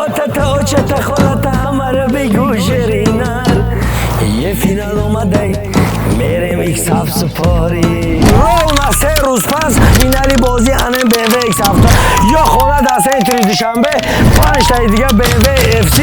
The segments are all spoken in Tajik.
Отата, очата, холата, ҳамаро бигӯ, ширинар. Е финал омадай, мерем X7 супорӣ. Ровно 3 рӯз пас финали бозӣ анем BMW X7 ё хона дар центри Душанбе, панҷтаи дига BMW FC.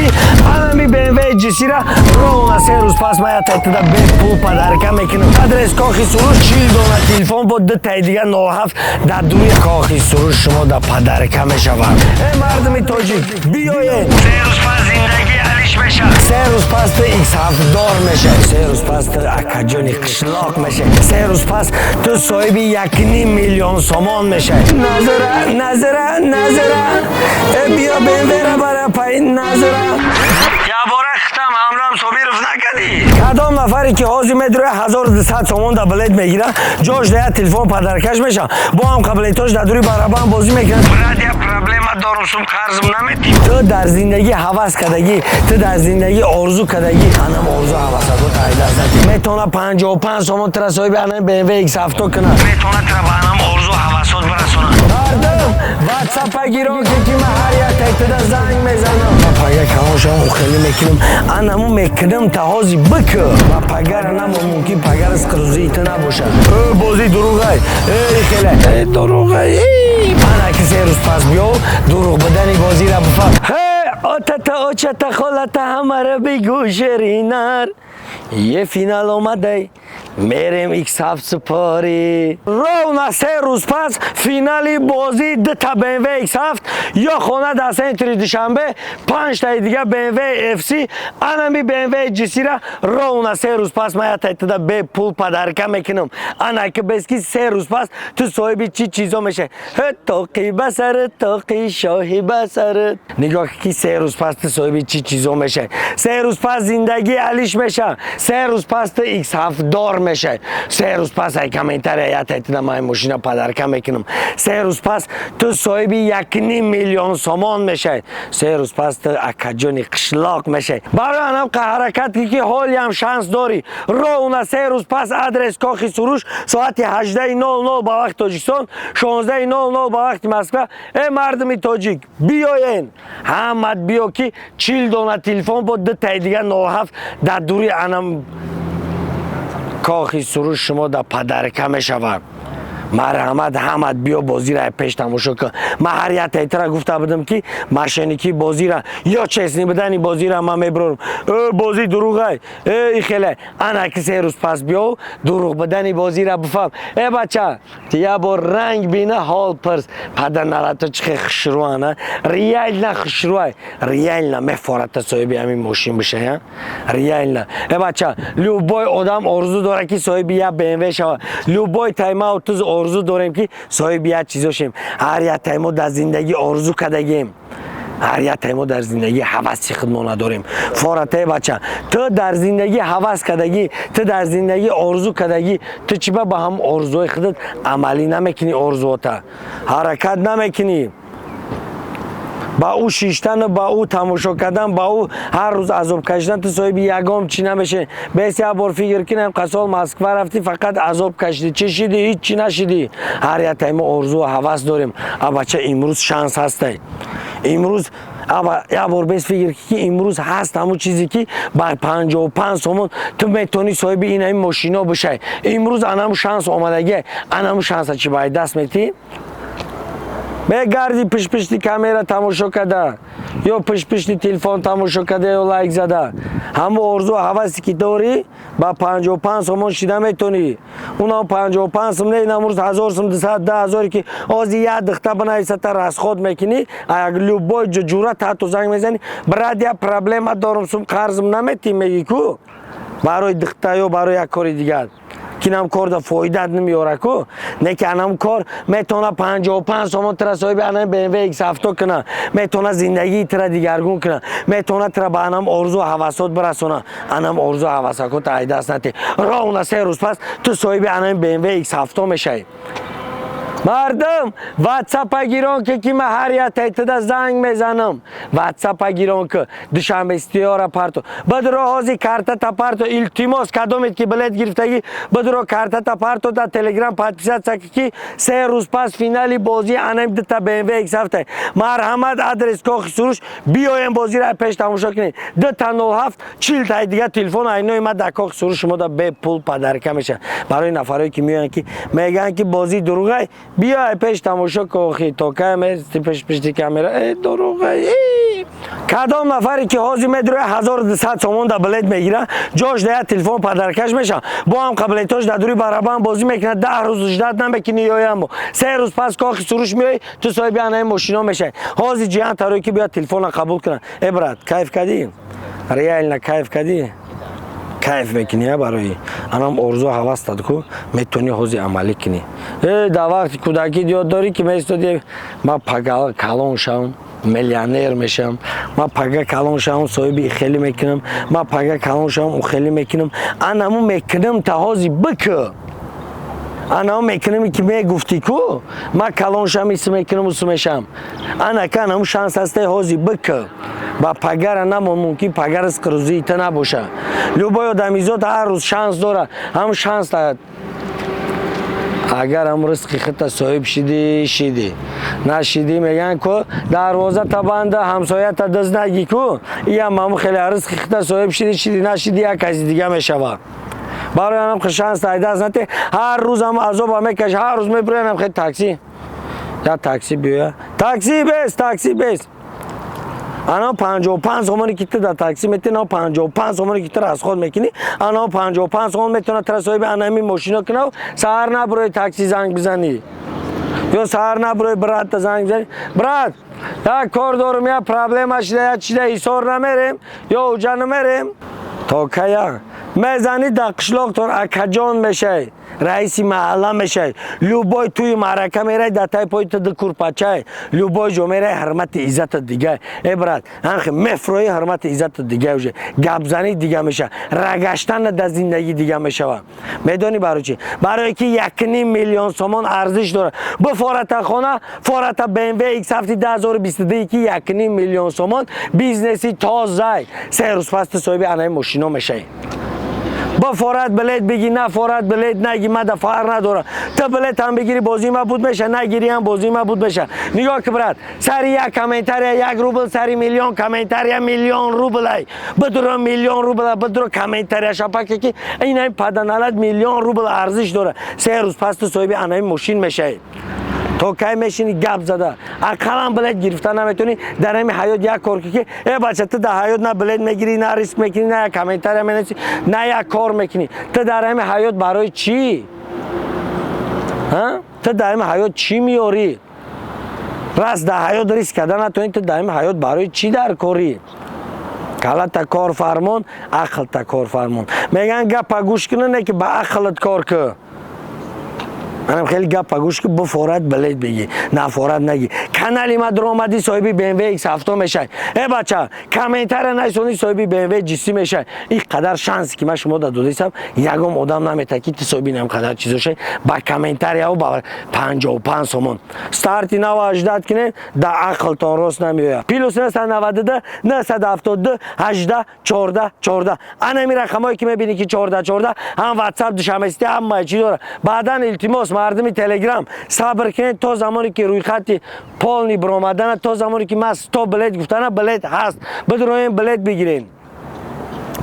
Анами BMW GC-ра ровно 3 рӯз пас ман ятайтида бепул подарка мекунам. Адрес: Кохи Суруш, 40 дона телефон бо дутаи дига 07 дар дуи Кохи Суруш шумо да подарка мешавад. Э, мардуми тоҷик, биёед! 3 рӯз пас зиндагӣ алиш мешавад. 3 рӯз пас ту X7 дор мешавӣ. 3 рӯз пас ту акаҷони қишлоқ мешавӣ. 3 рӯз пас ту соҳиби 1,5 миллион сомон мешавӣ. Назара, назара, назара, э, биё, БМВра бара пай назара. Ябора хитам ҳамрам Собиров накардӣ. Кадом нафаре ки ҳозир медуроя, 1200 сомон да билет мегира, ҷош да як телефон подаркаш мешавад. Бо ҳам қабилетош дар дури барабан бозӣ мекунад. Брат, я проблема дорум, сум қарзм наметӣ? Ту дар зиндагӣ ҳавас кардагӣ, ту дар зиндагӣ орзу кардагӣ, анам орзу ҳавасакот айдаст натӣ. Метавона 55 сомон тура соҳиби анам BMW X7 кунад, метавона тура ба анам орзу ҳавасот бирасонад. Мардум, ватсапа гирон ки ман ҳар як тайтида занг мезанам. Ма пага калон шавам, хеле мекунам, анаму мекунам, та ҳози бикӯ ва пагара намо, мумкин пага ризқи рӯзии ту набошад. Э, бозӣ дурӯғай, э, хеле э, дурӯғай. Ана ки 3 рӯз пас биё, дурӯғ будани бозира бифаҳм. Ҳе, отата, очата, холата, ҳамаро бигӯ, ширинар. Е финал омадай, мерем X7 супорӣ. Ровно 3 рӯз пас финали бозӣ, дута BMW X7 ё хона дар центри Душанбе, панҷтаи дига BMW FC. Анами BMW GC-ра ровно 3 рӯз пас ман ятайтида бепул подарка мекунам. Ана ки бес ки 3 рӯз пас ту соҳиби чӣ чизо мешавӣ. Ҳе, тоқи ба сарат, тоқи шоҳи ба сарат. Нигоҳ ки 3 рӯз пас ту соҳиби чӣ чизо мешавӣ. 3 рӯз пас зиндагӣ алиш мешавад. 3 рӯз пас ту X7 дор мешавӣ. 3 рӯз пас ай комментария ятайтида ман мошина подарка мекунам. 3 рӯз пас ту соҳиби 1,5 миллион сомон мешавӣ. 3 рӯз пас ту акаҷони қишлоқ мешавӣ. Барои анам ҳаракат ки ҳолиам шанс дорӣ. Ровно 3 рӯз пас, адрес: Кохи Суруш, соати 18:00 ба вақти Тоҷикистон, 16:00 ба вақти Москва. Э, мардуми тоҷик, биёен, ҳамат биё, ки 40 дона телефон бо дутаи дига 07 дар дури анам Кохи Суруш шумо да подарка мешавад. Марҳамат, ҳамат биё, бозира пеш тамошо кун. Ман ҳар як тайтара гуфта будам, ки мошенникӣ бозира ё честный будани бозира ман мебурам. Э, бозӣ дурӯғай, э, ихеле. Ана ки 3 рӯз пас биё, дурӯғ будани бозира бифаҳм. Э, бача, ти як бор ранг бина, ҳол пирс. Пада налато чӣ хел хушрӯана, реально хушрӯай, реально мефората соҳиби ҳамин мошин бишая, реально. Э, бача, любой одам орзу дорад, ки соҳиби як БМВ шавад. Любой тайма туз орзу дорем, ки соҳиби як чизо шем. Ҳар як таймо дар зиндагӣ орзу кардагем, ҳар як таймо дар зиндагӣ ҳаваси худмо надорем. Форатае, бача, ту дар зиндагӣ ҳавас кардагӣ, ту дар зиндагӣ орзу кардагӣ, ту чӣ ба ҳам орзуҳои худат амалӣ намекунӣ, орзуота ҳаракат намекунӣ? Ба ӯ шиштану ба ӯ тамошо кардан, ба ӯ ҳар рӯз азоб кашидан ту соҳиби ягон чӣ намешавӣ. Бес як бор фикр кунем, қасол Москва рафтӣ, фақат азоб кашидӣ, чӣ шидӣ? Ҳеҷ чӣ нашидӣ. Ҳар як мо орзу ҳавас дорем. А бача, имрӯз шанс ҳастай, имрӯз як бор бес фикр, ки имрӯз ҳаст ҳамун чизе, ки ба 55 сомон ту метавонӣ соҳиби ин ҳамин мошино бишавӣ. Имрӯз анаму шанс омадагӣ, анаму шанса чӣ ба даст метӣ? Мегарди пишпишти камера тамошо карда ё пишпишти телефон тамошо карда ё лайк зада. Ҳамун орзу ҳавасе ки дорӣ, ба 55 сомон шида метавонӣ. Унам 55 сум не, инамрӯз 1000 сум, 200, 10 000-е ки ози як духта бинависата, расход мекунӣ. Як любой ҷура ҳатто занг мезанӣ: «Брат, я проблема дорум, сум қарзм наметӣ?» мегӣ ку барои духта ё барои як кори дигар, ки нам кор да фоидаат намеёра ку. Не ки анам кор метавона 55 сомон тира соҳиби анам BMW X7 куна, метавона зиндагии тира дигаргун куна, метавона тира ба анам орзу ҳавасот бирасона. Анам орзу ҳавасакот айдаст нати. Ровно 3 рӯз пас ту соҳиби анам BMW X7 мешавӣ. Мардум, ватсапа гирон ки ма ҳар як тайтида занг мезанам. Ватсапа гирон ки Душанбе Ситиёра парто. Бидро, ҳози картата парто, илтимос. Кадомед ки билет гирифтагӣ, бидро, картата парто, дар Телеграм подписаться ки 3 рӯз пас финали бозии анам дита BMW X7. Марҳамат, адрес Кохи Суруш, биёем, бозиро пеш тамошо кунед. 2 та 07 40 таи дига телефон айнои ма дар Кохи Суруш шумо да бепул подарка мешавад. Барои нафарое ки меоянд, ки мегӯянд, ки бозӣ дурӯғай, биёй пеш тамошо кохи то кай пеш пишти камера э дурӯғай. Кадом нафаре ки ҳозир медуроя, 1200 сомон да билет мегира, ҷош да як телефон подаркаш мешавад. Бо ҳам қабилетош дар дури барабан бозӣ мекунад. 10 рӯз ждать намекунӣ, ёямо 3 рӯз пас Кохи Суруш меоӣ, ту соҳиби анаи мошино мешавӣ. Ҳозир ҷиҳан тарои ки биёд, телефона қабул кунад. Э, брат, кайф кардӣ? Реально кайф кардӣ? Кайф мекунӣ? Я барои анам орзу ҳавас тад ку метавонӣ ҳозир амалӣ кунӣ. Э, дар вақти кӯдакӣ ёд дорӣ, ки меистоди: «Ман пага калон шавам, миллионер мешавам, ман пага калон шавам, соҳиби хеле мекунам, ман пага калон шавам, хеле мекунам». Анаму мекунам та ҳозир бикӯ. Анамо мекунам, ки мегуфтӣ ку: «Ман калон шавам, ис мекунам, усу мешавам». Анака анаму шанс ҳасте, ҳозир бикӯ, ба пагара намон. Мумкин пага ризқи рӯзии та набоша. Любой одамизод ҳар рӯз шанс дора. Ҳам шанс, агар ҳам ризқи худта соҳиб шидӣ, шидӣ, нашидӣ, мегӯянд ку: «Дарвозата банда, ҳамсоята дыз нагӣ» ку. Иям ҳаму хеле: ризқи худта соҳиб шидӣ, шидӣ, нашидӣ, як каси дига мешавад. Барои анам шанс даст нате. Ҳар рӯз ҳам азоба мекаши, ҳар рӯз мебироянам хел такси, я такси биёя, такси бес, такси бес. Ана 55 сомоне ки ту дар такси мети, ана 55 сомоне ки ту расход мекунӣ, ана 55 сомон метавонад тура соҳиби анами мошино кунав. Саҳар набурои такси занг бизанӣ ё саҳар набурои братта занг бизанӣ: «Брат, як кор дорум, як проблема шида, як чида, Ҳисор намерем ё уҷа намерем?» То кая мезанӣ, дар қишлоқтон акаҷон мешай, раиси маҳалла мешай. Любой тӯи маърака мерай, дар таи пои ту ду курпачай. Любой ҷо мерай, ҳурмати иззата дига. Э, брат, анхи мефрои, ҳурмати иззата дига, уже гапзанӣ дига меша, рагаштана дар зиндагӣ дига мешава. Медонӣ барои чӣ? Барое ки 1,5 миллион сомон арзиш дорад. Бифората хона, фората BMW X7 2022, ки 1,5 миллион сомон, бизнеси тозай. 3 рӯз пас ту соҳиби анаи мошино мешавӣ. Бифорат билет бигӣ, нафорат билет наги, мада фарқ надорад. Ту билет ҳам бигирӣ, бозии ма буд меша, нагирӣ ҳам, бозии ма буд меша. Нигоҳ ки, брат, сари як комментария 1 рубл, сари миллион комментария миллион рублай. Бидуро, миллион рубл, бидуро, комментария шапаке, ки инаи паданалат миллион рубл арзиш дорад. 3 рӯз пас ту соҳиби анаи мошин мешавӣ. То кай мешини гап зада, ақаллан билет гирифта наметавонӣ? Дар ҳами ҳаёт як кор ки, э бача, ту дар ҳаёт на билет мегирӣ, на риск мекунӣ, на як комментария менависӣ, на як кор мекунӣ. Ту дар ҳами ҳаёт барои чӣ? Ту дар ҳами ҳаёт чӣ меёрӣ? Раст, дар ҳаёт риск карда натавонӣ, ту дар ҳами ҳаёт барои чӣ дар корӣ? Калата кор фармон, ақлта кор фармон. Мегӯянд, гапа гӯш кунӣ, не ки ба ақлат кор кӯ. Манам хеле гапа гӯш ки, бифорат билет бигӣ, нафорат нагӣ. Канали ма дуромадӣ, соҳиби BMW X7 мешавӣ. Э бача, комментария насонӣ, соҳиби BMW ҷисӣ мешавӣ. Ин қадар шансе ки ман шумо да додисам, ягон одам наметавад, ки ту соҳиби инам қадар чизо шавӣ. Ба комментарияо, ба 55 сомон старти нава ждать кинед, да ақлтон рост намеояд. +992 972 18 14 14. Анами рақамое ки мебинӣ, ки 14 14, ҳам Ватсап Душанбесити, ҳамаи чӣ дорад. Баъдан, илтимос, мардуми Телеграм, сабр кунед то замоне ки рӯйхати полный биромадана, то замоне ки ман 100 билет гуфтана. Билет ҳаст, бидуроем, билет бигирем.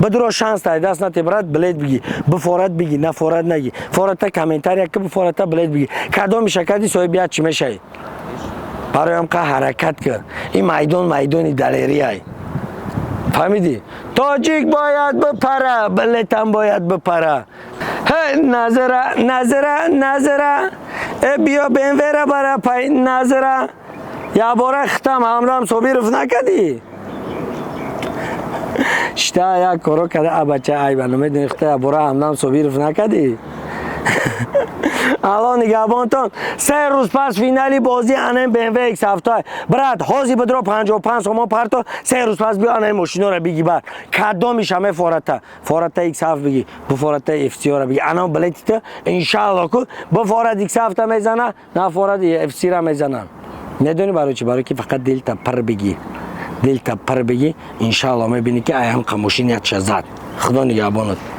Бидуро, шанс тай даст нате, брат, билет бигӣ. Бифорат бигӣ, нафорат нагӣ, фората комментария ки, бифората билет бигӣ. Кадоми шакади соҳиби як чӣ мешавӣ? Бароям қа ҳаракат кун. Ин майдон майдони далерияй, фаҳмидӣ? Тоҷик бояд бипара, билетам бояд бипара. Назара, назара, назара, э, биё, БМВра бара пай назара. Якбора хитам Ҳамдам Собиров накардӣ, шита як коро карда. Абача, айба, намедони, хита якбора Ҳамдам Собиров накардӣ. Алло нигаҳбонтон. 3 рӯз пас финали бозӣ анем BMW X7. Брат, ҳози бидро 55 сомон парто, 3 рӯз пас биё, анем мошинора биги бар. Кадомиша мефората? Фората X7 биги, буфората FC-ра биги. Ана билетита, иншаалло, ку буфорат X7 мезана, нафорат FC-ра мезанам. Медонӣ барои чӣ? Барои ки фақат дилта пир биги. Дилта пир биги, иншаалло, мебинӣ, ки аям қа мошин якша зад. Худо нигаҳбонат.